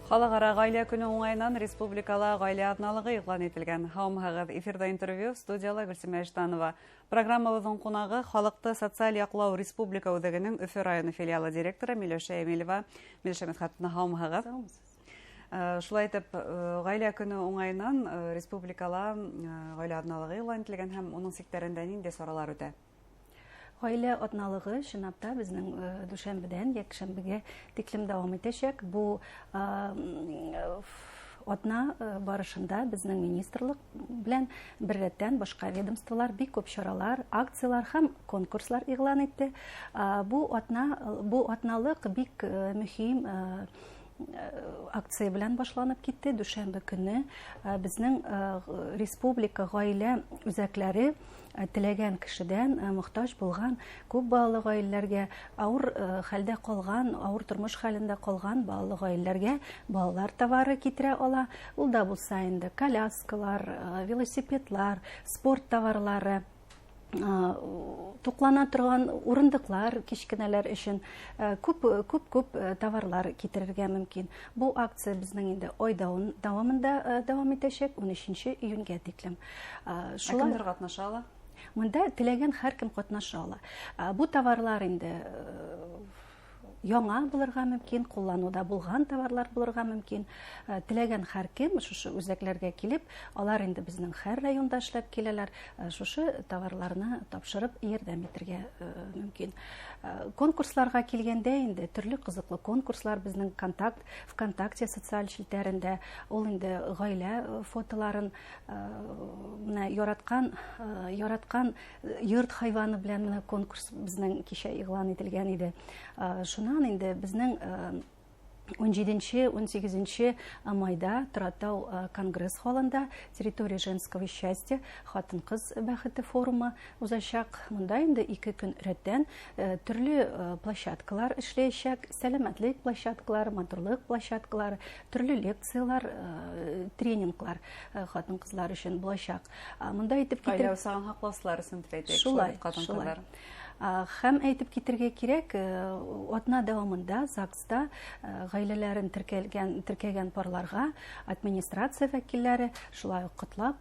Халыҡ-ара ғаилә көнө уңайынан республикала ғаилә аҙналығы иғлан ителгән. Һаумыһығыҙ, эфирҙа интервью, студияла Гөлсимә Иштанова. Программабыҙҙың ҡунағы халыҡты социаль яҡлау республика үҙәгенең Өфө районы филиалы директоры Миләүшә Емелева. Миләүшә Мидхәтовна, һаумыһығыҙ. Шулай итеп, ғаилә көнө уңайынан республикала ғаилә аҙналығы иғлан ителгән һәм уның сиктәрендә ниндәй саралар үтә? Ғаилә аҙналығы чынлап та беҙҙең дүшәмбедән йәкшәмбегә тиклем дауам итәсәк. Бу аҙна барышында беҙҙең министрлыҡ белән беррәттән башҡа ведомстволар бик күп саралар, акциялар һәм конкурслар иғлан итте. Бу аҙналыҡ бик мөһим акция белән башланып китте. Дүшәмбе көнө беҙҙең республика ғаилә үҙәкләре теләгән кешедән мохтаж булған күп балалы ғаиләләргә, ауыр хәлдә ҡалған, ауыр тормош хәлендә ҡалған балалы ғаиләләргә балалар товары китерә ала. Ул да булса инде коляскалар, велосипедлар, спорт товарлары, туҡлана торған урындыҡлар кескенәләр өсөн күп, күп, күп товарлар китерергә мөмкин. Бу акция беҙҙең инде ай дауамында дауам итәсәк, 13 июньгә тиклем. Шулай кемдәр ҡатнаша ала? Мында теләгән һәр кем ҡатнаша ала. Бу товарлар инде яңа булырға мөмкин, ҡулланыуҙа булған товарлар булырға мөмкин. Теләгән һәр кем шушы үҙәкләргә килеп, алар инде беҙҙең һәр районда эшләп киләләр, шушы товарларны тапшырып ярҙам итергә мөмкин. Конкурсларға килгәндә инде төрлө ҡыҙыҡлы конкурслар беҙҙең ВКонтакте социаль челтәрендә, ул инде ғаилә фотоларын, менә яратҡан йорт хайваны белән менә конкурс беҙҙең кисә иғлан ителгән иде. Шунан инде беҙҙең 17-нче, 18-нче майҙа Торатау конгресс холында «Территория женского счастья» хатын-ҡыҙ бәхете форумы узачак. Мында инде 2 көн рәттән төрлө площадкалар эшләйәчәк, сәләмәтлек площадкалары, матурлык площадкалары, төрлө лекциялар, тренинглар хатын-ҡыҙлар өсөн булачак. Мында әйтеп китер- Ғаилә усағын һаҡлаусылар өсөн тип әйтәйек, Шулай, шулай ҡатын-ҡыҙҙар. шулай. Һәм әйтеп китергә кирәк, аҙна дауамында ЗАГСта ғаиләләрен теркәгән парларға администрация вәкилләре шулай уҡ ҡотлап,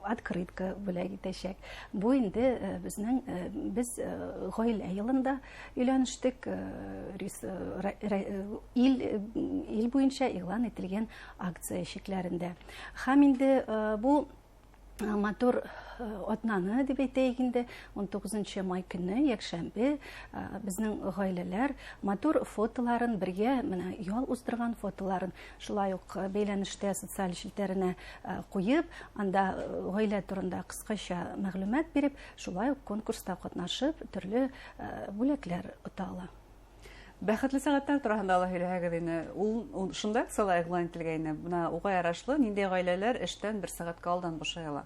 открытка бүләк итәсәк. Бу инде беҙ ғаилә йылында өйләнештек, ил буйынса иғлан ителгән акция сикләрендә. Һәм инде бу матур аҙнаны тип әйтәйек инде, 19 май көнө, йәкшәмбе, беҙҙең ғаиләләр матур фотоларын бергә, менә ял уҙҙырған фотоларын шулай уҡ бәйләнештә социаль челтәренә ҡуйып, анда ғаилә турында ҡыҫҡаса мәғлүмәт биреп, шулай уҡ конкурста ҡатнашып, төрлө бүләкләр ота ала. Бәхетле сәғәттәр тураһында ла һөйләһәгеҙ ине. Ул шунда акцияла иғлан ителгәйне. Бына уға ярашлы ниндәй ғаиләләр эштән бер сәғәткә алдан бушай ала?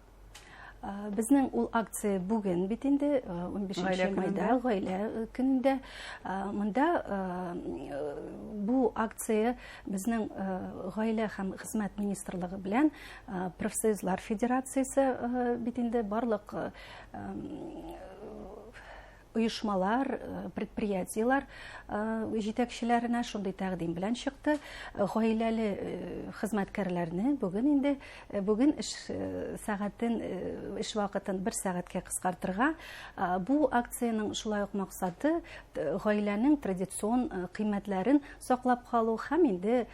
Беҙҙең ул акция бүген бит инде, 15 Ғаилә майҙа, көнөндә. ғаилә көнөндә. Мында бу акция беҙҙең ғаилә һәм хеҙмәт министрлығы белән профсоюзлар федерацияһы, бит инде барлыҡ ойошмалар, предприятиелар етәкселәренә шундай тәҡдим белән сыҡты. Ғаиләле хеҙмәткәрләрне бүген инде бүген эш сәғәтен, эш ваҡытын бер сәғәткә ҡыҫҡартырға. Бу акцияның шулай уҡ маҡсаты ғаиләнең традицион ҡиммәтләрен саҡлап ҡалыу һәм инде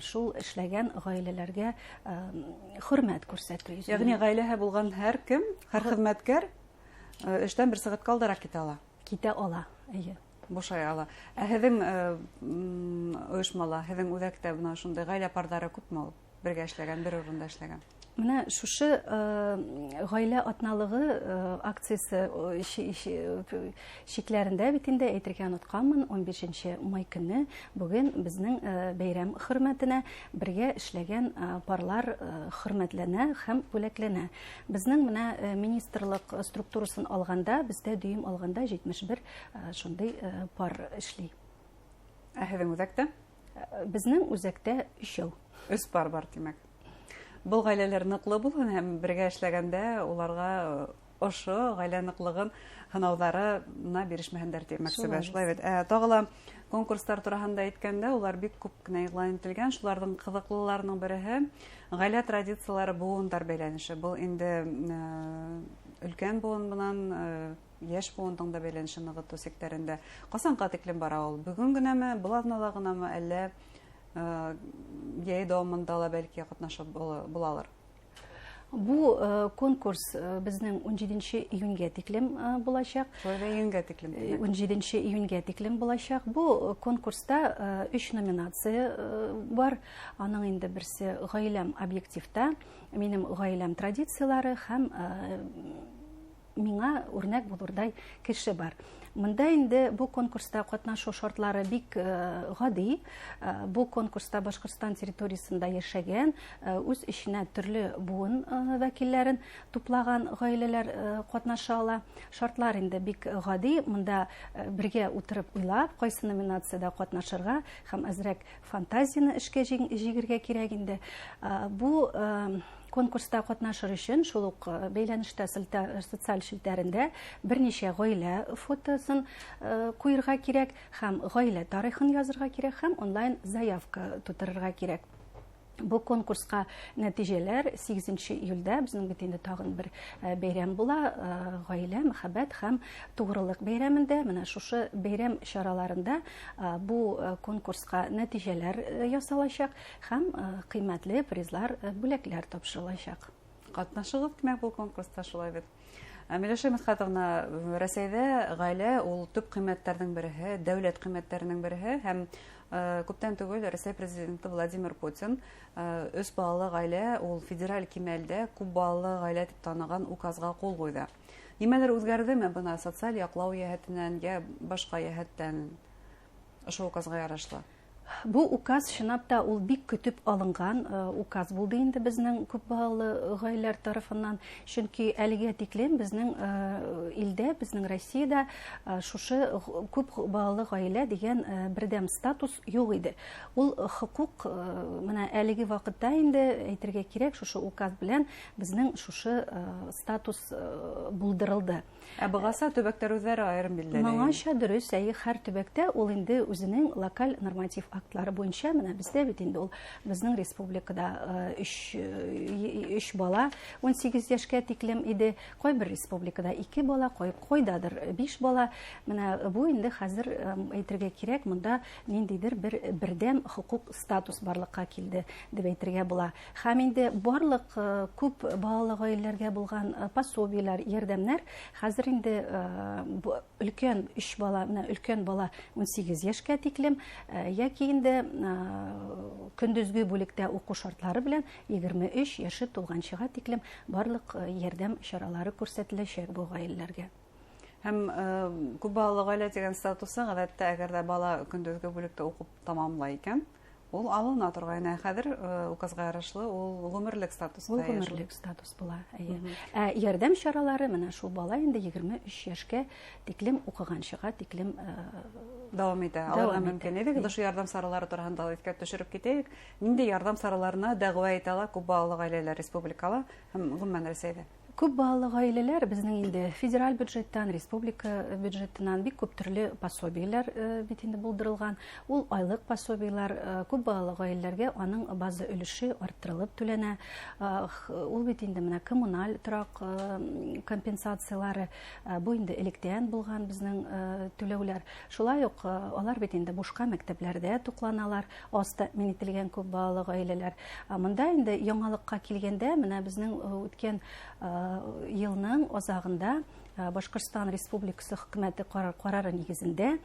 шул эшләгән ғаиләләргә хөрмәт күрсәтеү. Йәғни ғаиләһе булған һәр кем, һәр хеҙмәткәр эштән бер сәғәткә алдараҡ китә ала. Китә ала, эйе. Бушай ала. Ә һеҙҙең ойошмала, һеҙҙең үҙәктә бына шундай ғаилә парҙары күпме ул? Бергә эшләгән, бер урында эшләгән. Менә шушы ғаилә аҙналығы акциясы шикләрендә бит инде әйтергә онотҡанмын, 15 май көнө бүген беҙҙең бәйрәм хөрмәтенә бергә эшләгән парлар хөрмәтләнә һәм бүләкләнә. Беҙҙең менә министрлыҡ структурасын алғанда, беҙҙә дөйөм алғанда 71 шундай пар эшләй. Ә һеҙҙең үҙәктә? Беҙҙең үҙәктә өсәү. Өс пар бар, тимәк. Был ғаиләләр ныҡлы булһын һәм бергә эшләгәндә уларға ошо ғаилә ныҡлығын һынауҙарына бирешмәһендәр тип мәҡсүбә. Шулай Шулай бит. Тағы ла Конкурстар тураһында әйткәндә, улар бик күп кенә иғлан ителгән. Шуларҙың ҡыҙыҡлыларының береһе ғаилә традициялары, быуындар бәйләнеше. Был инде өлкән быуын менән йәш быуындың да бәйләнеше нығытыу сиктәрендә. Ҡасанға тиклем бара ул? Бөгөн генәме, был аҙнала ғынамы, әллә йәй дауамында ла бәлки ҡатнашып булалыр? Бу конкурс безнең 17 июньгә тиклем булачак. Шулай да июньгә тиклем. 17 июньгә тиклем булачак. Бу конкурста 3 номинация бар. Аның инде берсе ғаиләм объективта, минем ғаиләм традициялары һәм миңа үрнәк булырдай кеше бар. Мында инде бу конкурста катнашу шартлары бик гади. Бу конкурста Башкортстан территориясында яшәгән, үз эченә төрле буын вәкилләрен туплаган гаиләләр катнаша ала. Шартлар инде бик гади. Монда бергә утырып уйлап, кайсы номинациядә катнашырга һәм әзрәк фантазияне эшкә җигергә кирәк инде. Бу конкурста катнашыр өчен шул ук бәйләнештә социаль челтәрендә берничә гаилә фотосын куярга кирәк һәм гаилә тарихын язырга кирәк һәм онлайн заявка тутырырга кирәк. Бу конкурска нәтиҗәләр 8 июльдә, безнең бит инде тагын бер бәйрәм була, гаилә, мәхәббәт һәм тугрылык бәйрәмендә, менә шушы бәйрәм чараларында бу конкурска нәтиҗәләр ясалачак һәм кыйммәтле призлар, бүләкләр тапшырылачак. Катнашыгыз кимәк бу конкурста, шулай бит? Миләүшә Мидхәтовна, Рәсәйҙә ғаилә ул төп ҡиммәттәрҙең береһе, дәүләт ҡиммәттәренең береһе һәм күптән түгел Рәсәй президенты Владимир Путин өс балалы ғаилә ул федераль кимәлдә күп балалы ғаилә тип таныған указға ҡул ҡуйҙы. Нимәлер үҙгәрҙеме бына социаль яҡлау йәһәтенән йә башҡа йәһәттән ошо указға ярашлы? Бу указ чынлап та ул бик көтөп алынған указ булды инде безнең күп балалы гаиләләр тарафыннан. Чөнки әлегә тиклем безнең илдә, безнең Россиядә шушы күп балалы гаилә дигән бердәм статус юк иде. Ул хукук менә әлеге вакытта инде әйтергә кирәк, шушы указ белән безнең шушы статус булдырылды. Ә бығаса төбәктәр үҙҙәре айырым билдәләй. Моңаша дөрес, әйе, һәр төбәктә ул инде үзенең локаль норматив актлары буйынса, менә бездә бит инде ул безнең республикада 3 бала 18 яшькә тиклем иде, кайбер республикада 2 бала, кайдадыр 5 бала. Менә бу инде хәзер әйтергә кирәк, монда ниндидер бер бердәм хукук статус барлыкка килде дип әйтергә була. Һәм инде барлык күп балалы гаиләләргә булган пособиеләр, ярдәмнәр хәзер инде өлкән 3 бала, менә өлкән бала 18 яшькә тиклем яки инде көндезге бүлектә уку шартлары белән 23 яше тулганчыга тиклем барлык ярдәм чаралары күрсәтеләчәк бу гаиләләргә. Һәм күп балалы гаилә дигән статусы гадәттә әгәр дә бала көндезге бүлектә укып тамамлай икән, ул алына торган. Хәзер указга ярашлы ул гомерлек статуста. Ул гомерлек статус була. Ә ярдәм чаралары менә шул бала инде 23 яшькә тиклем укыганчыга тиклем дәвам итә. Алырга мөмкин. Әйдәгез, ошо ярдәм саралары тураһында иҫкә төшөрөп китәйек. Ниндәй ярҙам сараларына дәғүә итә ала күп балалы ғаиләләр республикала һәм ғөмүмән Рәсәйҙә? Күп балалы ғаиләләр безнең инде федераль бюджеттан, республика бюджетынан бик күп төрле пособиеләр бит инде булдырылган. Ул айлык пособиеләр күп балалы ғаиләләргә аның база өлеше арттырылып түләнә. Ул бит инде менә коммуналь торак компенсациялары, бу инде электән булган безнең түләүләр. Шулай ук алар бит инде бушка мәктәпләрдә тукланалар, аз тәэмин ителгән күп балалы ғаиләләр. Монда инде яңалыкка килгәндә, менә безнең үткән елның азагында Башкортстан Республикасы хөкүмәте карары нигезендә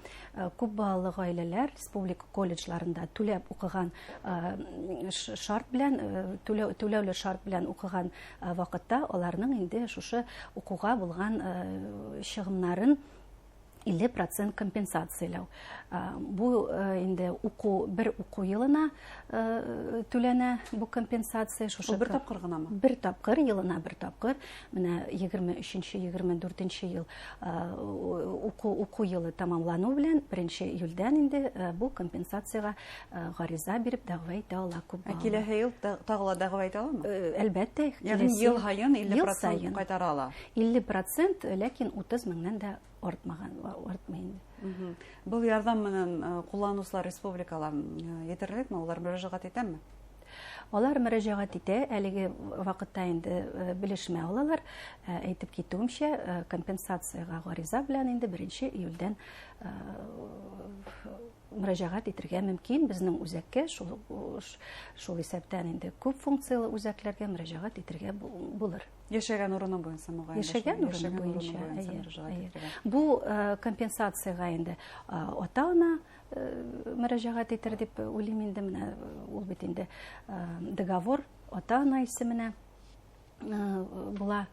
күп балалы гаиләләр республика колледжларында түләп укыган шарт белән, түләүле шарт белән укыган вакытта аларның инде шушы укуга булган чыгымнарын 50% компенсацияләү. Бу инде уку бер уку елына түләнә бу компенсация. Шушы бер тапкыр гынамы? Бер тапкыр, елына бер тапкыр. Менә 23-24 ел уку елы тамамлану белән 1 июльдән инде бу компенсацияга гариза биреп дәгъва итә ала күп балалы. Киләһе ел тагы ла дәгъва итә аламы? Әлбәттә. Ягъни ел һайын 50% кайтара ала. 50%, ләкин 30 меңнән дә артмаған, артмай инде. Был ярҙам менән ҡулланыусылар республикала етерлекме? Улар мөрәжәғәт итәме? Алар мөрәжәғәт итә, әлеге ваҡытта инде белешмә алалар. Әйтеп китеүемсә, компенсацияға ғариза белән инде 1 июлдән мөрәжәғәт итергә мөмкин. Беҙҙең үҙәккә, шул иҫәптән инде күп функциялы үҙәкләргә мөрәжәғәт итергә булыр. Йәшәгән урыны буйынса моғайын. Йәшәгән урыны буйынса. Бу компенсацияға инде ата-ана мөрәжәғәт итер дип уйлыйм инде. Менә ул бит инде договор ата-ана исеменә була.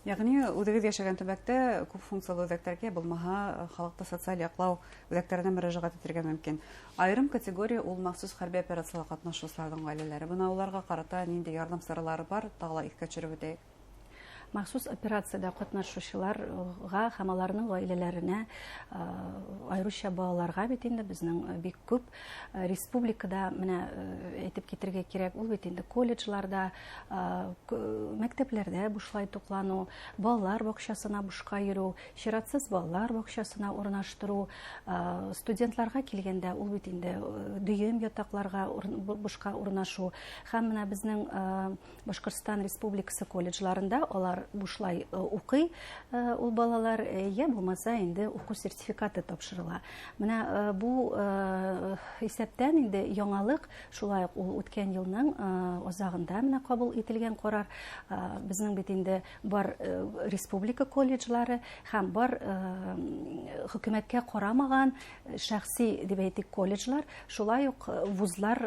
Яғни үҙегеҙ йәшәгән төбәктә күп функциялы үҙәктәргә, булмаһа халыҡты социаль яҡлау үҙәктәренә мөрәжәғәт итергә мөмкин. Айырым категория ул махсус хәрби операцияла ҡатнашыусыларҙың ғаиләләре. Бына уларға ҡарата ниндәй ярҙам саралары бар, тағы ла иҫкә төшөрөп үтәйек. Махсус операцияда ҡатнашыусыларға һәм аларның ғаиләләренә, айырыуса балаларға бит инде беҙҙең бик күп республикада, менә әйтеп китергә кәрәк, ул бит инде колледжларда, мәктәпләрҙә бушлай туҡланыу, балалар баҡсаһына бушҡа йөрөү, сиратсыз балалар баҡсаһына урынлаштырыу, студентларға килгәндә ул бит инде дөйөм ятаҡларға бушҡа урынлашыу. Һәм менә беҙҙең Башҡортостан Республикаһы колледжларында алар бушлай уҡый ул балалар, йә булмаса инде уҡыу сертификаты тапшырыла. Менә бу иҫәптән инде яңалыҡ, шулай уҡ ул үткән йылның аҙағында менә ҡабул ителгән ҡарар. Беҙҙең бит инде бар республика колледжлары һәм бар хөкүмәткә ҡарамаған шәхси дип әйтик колледжлар, шулай уҡ вузлар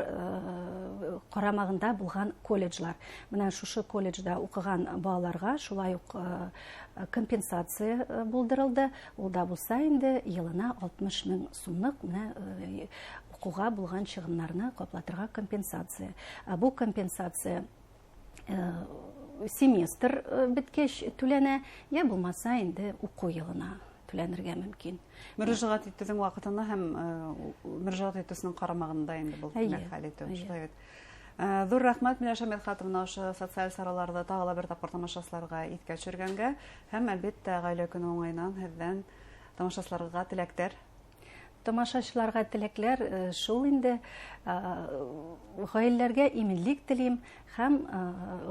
ҡарамағында булған колледжлар. Менә шушы колледжда уҡыған балаларға шулай уҡ компенсация булдырылды. Ул да булса инде йылына 60 мең сумлыҡ менә уҡыуға булған сығымдарҙы ҡаплатырға компенсация. Бу компенсация семестр бөткәс түләнә, йә булмаса инде уҡыу йылына түләнергә мөмкин. Мөрәжәғәт итеүҙең ваҡытына һәм мөрәжәғәт итеүсенең ҡарамағында инде был хәл итеү. Шулай бит. Ҙур рәхмәт, Миләүшә Мидхәтовна, ошо социаль сараларҙы тағы ла бер тапҡыр тамашасыларға иҫкә төшөргәнгә һәм, әлбиттә, ғаилә көнө уңайынан һеҙҙән тамашасыларға теләктәр. Тамашасыларға теләкләр шул инде, ғаиләләргә именлек телим һәм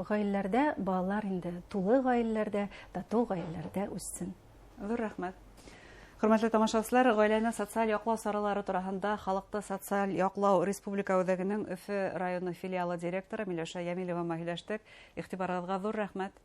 ғаиләләрҙә балалар инде тулы ғаиләләрҙә, татыу ғаиләләрҙә үҫһен. Ҙур рәхмәт. Хөрмәтле тамашасылар, ғаиләне социаль яҡлау саралары тураһында халыҡты социаль яҡлау республика үҙәгенең Өфө районы филиалы директоры Миләүшә Йәмилева менән һөйләштек. Иғтибарығыҙға ҙур рәхмәт.